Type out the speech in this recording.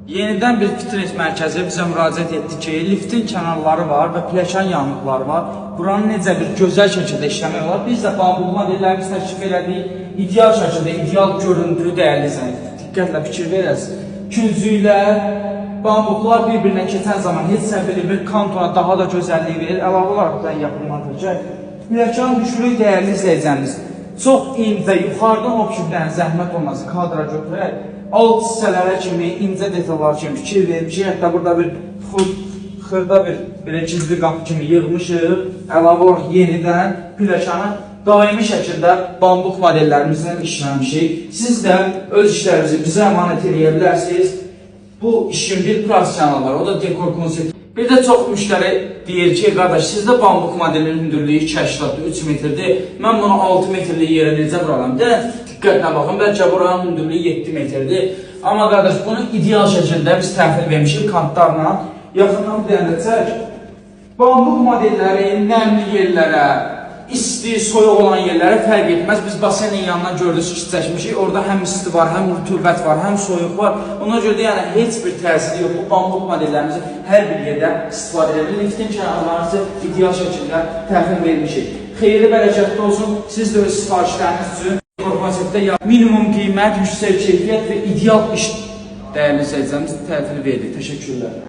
Yenidən bir fitness mərkəzi bizə müraciət etdi ki, liftin kənarları var və pləkan yanıqları var. Buranı necə bir gözəl şəkildə işləmək olar? Biz də bambuk modellərimizi təklif elədik. İdeal şəkildə, ideal görüntü, dəyərli izləyicilər. Diqqətlə fikir verəsiniz. Küncüklər, bambuklar bir-birinə keçən zaman heç səhv bir kantona daha da gözəllik verir. Əlavə olaraq da yaxınlaşacaq. Pləkan düşürük, dəyərli izləyicilərimiz. Çox incə, yuxarıdan o kibdən zəhmət olmasa kadra götürək. Alt hissələrə kimi, incə detallar kimi fikir vermişik. Hətta burada bir xırda bir belə gizli qapı kimi yığmışıq. Əlavə olaraq yenidən pləkanı daimi şəkildə bambuk modellərimizlə işləmişik. Siz də öz işlərinizi bizə əmanət eləyə bilərsiniz. Bu işin bir professionalı var, o da Dekor Konsept. Bir də çox müştəri deyir ki, qardaş, sizdə bambuk modelinin hündürlüyü 2,83 metrdir. Mən bunu 6 metrlik yerə necə vuraram? Də diqqətlə baxın, bəlkə buranın hündürlüyü 7 metrdir. Amma qardaş, bunu ideal şəkildə biz təhvil vermişik kantlarla. Yaxından bir dənə də çək. Bambuk modelləri nəmli yerlərə, isti, soyuq olan yerlərə fərq etməz. Biz baseynin yanından gördünüz ki, çəkmişik. Orada həm isti var, həm rütubət var, həm soyuq var. Ona görə də yəni heç bir təsiri yox. Bu bambuk modellərimizi hər bir yerdə istifadə edə bilirik. Liftin kənarlarını ideal şəkildə təhvil vermişik. Xeyirli, bərəkətli olsun. Siz də öz sifarişləriniz üçün konseptdə minimum qiymət, yüksək keyfiyyət və ideal iş, dəyərli izləyicilərimiz, təhvil veririk. Təşəkkürlər.